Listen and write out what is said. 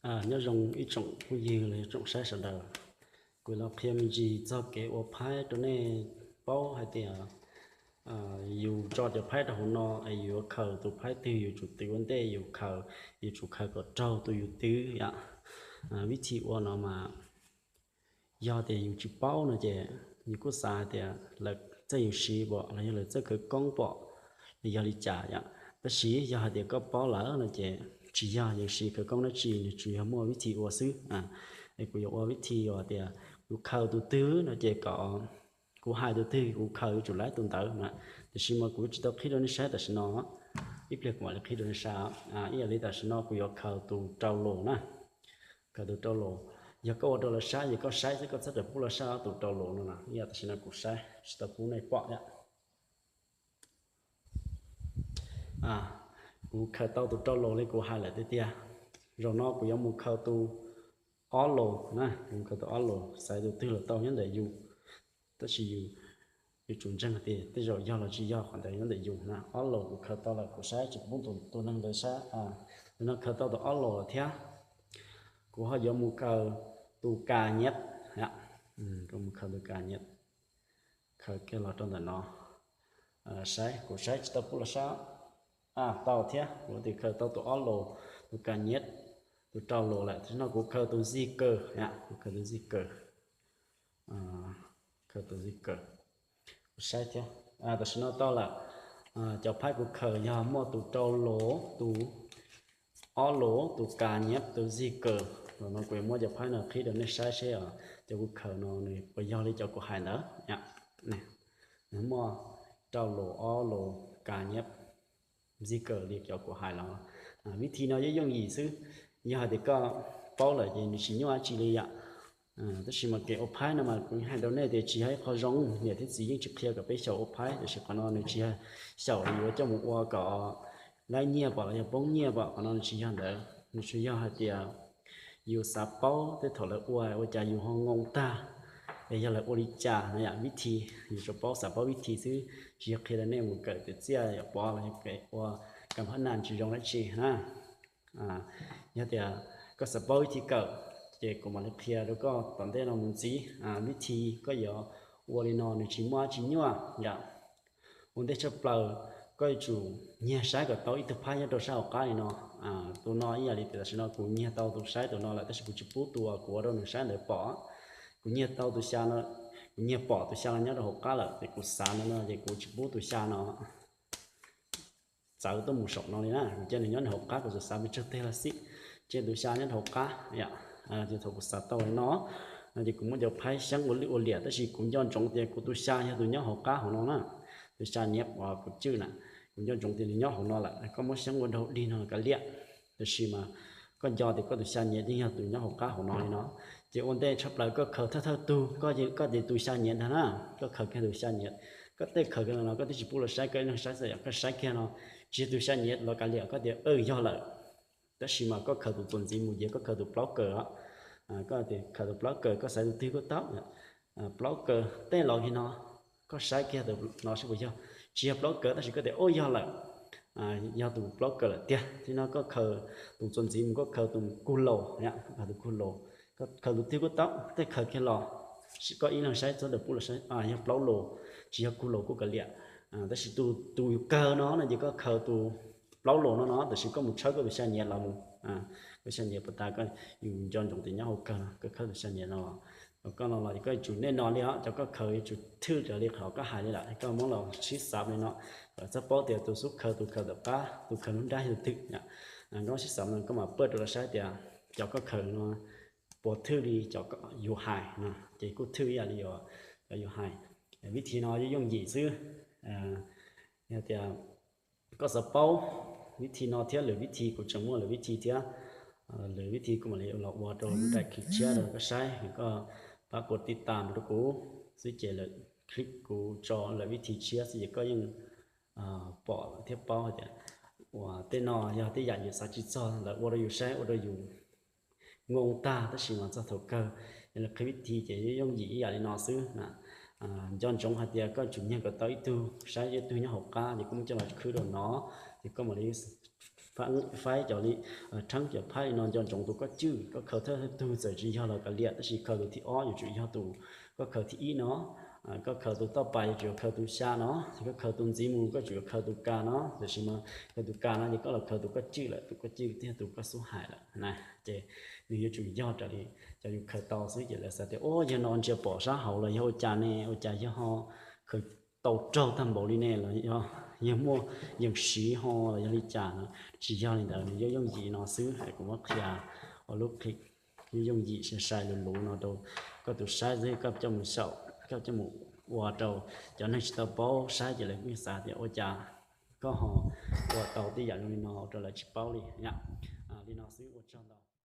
Nyob zoo ib tsoom phooj ywg los yog tsoom saib sawv daws. Kuv los qhia me ntsis txog kev ua phaib rau nej paub hais tias yus tso cov phaib rau hauv no es yus yuav khaws tus phaib twg yus tsum twv ua ntej yus khaws, yus tsum khaws kom raug tus yus twv yom. Vib thi ua no mas yog tias yus tsis paub no ces yus kuj xav hais tias lawv txawj yus siv pom los yog lawv txawj khawv koob pom los yog li cas yom. Tab sis yog hais tias koj paub lawm no ces tsis yog yus siv khawv koob dab tsi, nws tsuas yog muaj vib thi ua xwb. Es kuv yuav ua vib thi uas tias kuv khaws tus twg no ces kom kuv hais tus twg kuv khaws yuav tsum laib tus ntawd na. Tiam sis mas kuv tsis tau qhib rau nej saib tam sim no, ib pliag kuv mam li qhib rau nej saib. Ib yam li tam sim no kuv yuav khaws tus rau los na, khaws tus rau los. Yog koj ua rau lawv saib ces koj saib xwb, koj txhob rawm pub lawv saib tus rau los no na. Ib yam tam sim no kuv saib tsis tau pub nej pom thiab. Kuv khaws tau tus rau los li kuv hais lawm tiag tiag. Zaum no kuv yuav mus khaws tus ob los na, kuv mus khaws tus ob los, xaiv tus twg los tau nyob ntawm yus. Tab sis yus yuav tsum ntseeg tias tej zaum yog los tsis yog qhov ntawd nyob ntawm yus na. Ob los kuv khaws tau lawm, kuv saib tsis pub tus neeg ntawd saib. Tus no khaws tau tus ob los lawm thiab. Kuv ho yuav mus khaws tus kas nyab, kuv mus khaws tus kas nyab, khaws kiag los rau ntawm no. Saib, kuv saib tsis tau pub los saib. Tau thiab, kuv tias khaws tau tus ob los, tus kas nyab, tus rau los lawm. Tam sim no kuv khaws tus zig kaws, kuv khaws tus zig kaws, khaws tus zig kaws, kuv saib thiab. Tam sim no tau lawm. Cov phaib kuv khaws yog muaj tus rau los, tus ob los, tus kas nyab, tus zig kaws. Zaum no kuv yuav muab cov phaib no qhib rau nej saib seb cov kuv khaws no nws puas yog li cov kuv hais ntawd. Nws muaj rau los, ob los, kas nyab, zig kaws li cov kuv hais los. Vib thi no yooj yooj yim xwb. Yog hais tias koj paub lawm ces nws tsis nyuaj dab tsi li yom. Tab sis mas kev ua phaib no mas kuv hais rau nej tias tsis yog ib qho zoo, niam thiab txiv yeej tsis qhia kom peb xyaum ua phaib, tiam sis qhov no nws tsis yog xyaum li yuav coj mus ua kom laib nyiaj pom los yog poob nyiaj pom, qhov no nws tsis yog ntawd. Nws tsuas yog hais tias yus xav paub tej thaum lawv ua, ua cas yus ho ngoo tag, es yog lawv ua li cas no yom. Vib thi, yus tsuas paub, xav paub vib thi xwb, tsis yog qhia rau nej mus kawm tiam txiaj yom pov los yog ua kam phab nas tsis zoo dab tsi na. Yog tias koj xav paub vib thi kawm, ces kuv mam li qhia rau koj tom ntej no mus ntxiv. Vib thi koj yuav ua li no nws tsis muaj dab tsi nyuaj yom. Ua ntej tshaj plaws koj yuav tsum nyiag saib kom tau ib tug phaib nyob rau sab hauv qab li no. Tus no ib yam li tias tam sim no kuv nyiag tau tus saib tus no lawm, tab sis kuv tsis pub tus uas kuv ua rau nws saib ntawd pom. Kuv nyiag tau tus xya no, kuv nyiag pom tus xya no nyob rau hauv qab lawm, ces kuv xav no no ces kuv tsis pub tus xya no txawv tuaj mus saum no li na. Kuv cia nws nyob rau hauv qab, kuv xav xav pes tsawg teg los xij, cia tus xya nyob rau hauv qab yom. Ces thaum kuv xav tau li no, no ces kuv muab cov phaib xyeeb ua lwj ua liam, tab sis kuv nco ntsoov tias kuv tus xya yog tus nyob hauv qab hauv no na. Tus xya niab uas kuv cwj na, kuv nco ntsoov tias nws nyob hauv no lawm, koj muab xyeeb ua nraug dig no kav liam. Tab sis mas koj nco tias koj tus xya niab yeej yog tus nyob hauv qab hauv no li no, ces ua ntej tshaj plaws koj khaws thawj thawj tug, koj, koj tias tus xya niab ntag na, koj khaws kiag tus xya niab, koj tej khaws kiag no, koj twb tsis pub los saib, koj ib leeg saib xwb yom, koj saib kiag no, tsis yog tus xya niab los kav liam, koj tias yog lawm. Tab sis mas koj khaws tus txuas ntxiv mus ces koj khaws tus plaub kaws os. Koj tias khaws tus plaub kaws, koj xaiv tus twg kuj tau. Plaub kaws tej los kiag no, koj saib kiag tus no seb puas yog. Tsis yog plaub kaws tab sis koj tias ub yog lawm, yog tus plaub kaws lawm tiag. Ces no koj khaws tus txuas ntxiv mus, koj khaws tus kug laus, koj khaws tus kug laus, koj khaws tus twg kuj tau, tej khaws kiag los, koj ib leeg saib txhob rawm pub los saib, yog plaub laus, tsis yog kug laus kuj kav liam. Tab sis tus, tus yus kawg no no ces koj khaws tus plaub laus no no, tab sis koj mus tshawb koj tus xya niab los mus, koj xya niab puas tas, koj, yus nco ntsoov tias nyob hauv kawg no, koj khawb tus xya niab no los, koj no los koj yuav tsum nej no li os, cov koj khaws yuav tsum thwj raws li qhov koj hais li lawm, koj muab los sib xav li no, kom txhob paub tias tus xub khaws, tus khaws tom qab, tus khaws lub nrab yog twg. Koj sib xav no koj mam paj rau lawv saib tias cov koj khaws no puas thwj li cov yus hais no, ces kuj thwj ib yam li cov yus hais. Vib thi no yooj yooj yim xwb. Yog tias koj xav paub vib thi no thiab lwm vib thi, kuv tseem muaj lwm vib thi thiab. Lwm vib thi kuv mam li los ua rau lub daim clip tshiab rau koj saib, koj pab kuv tiv tas mus rau kuv xwb ces lwm clip kuv tso lwm vib thi tshiab xwb ces koj yeej pom thiab paub hais tias uas tej no yog tej yam yus xav tsis txog, lawv ua rau yus saib ua rau yus ngoo tag, tab sis mas txog thaum kawg, yog li qhia vib thi ces yooj yim ib yam li no xwb na. Nco ntsoov hais tias koj tsum nyiag kom tau ib tug saib, ib tug nyob hauv qab ces koj muab coj los khwb rau no, ces koj mam li faib cov li, rheeb cov phab li no nco ntsoov tus koj cwj. Koj khaws thawj tug txawm tsis yog los kav liam, tab sis khaws tus thib ob yuav tsum yog tus koj khaws thib ib no. Koj khaws tus toj pas yuav tsum khaws tus xya no, koj khaws tus ntxiv mus koj tsum yuav khaws tus ka no, tiam sis mas khaws tus ka no ces koj los khaws tus koj cwj lawm, tus koj cwj thiaj tus koj xub hais lawm na. Ces nws yuav tsum yog raws li cov yus khaws tau xwb. Ces lawv xav tias, ua, yawg no ntsia pom sab hauv los yog ua cas ne, ua cas yawg ho khaws tau raug tag npaum li ne, los yog yawg muaj yees siv ho los yog li cas no. Tsis yog li ntawd, nws yooj yooj yim no xwb. Kuv muab qhia ua lub clip yooj yooj yim sai sai luv luv no rau koj tus saib xwb, koj coj mus xyaum, koj coj mus ua rau cov neeg tsis tau paub saib ces lawv kuj xav tias ua cas koj ho ua tau tej yam zoo li no rau lawv tsis paub li yom. Li no xwb, ua tsaug ntau.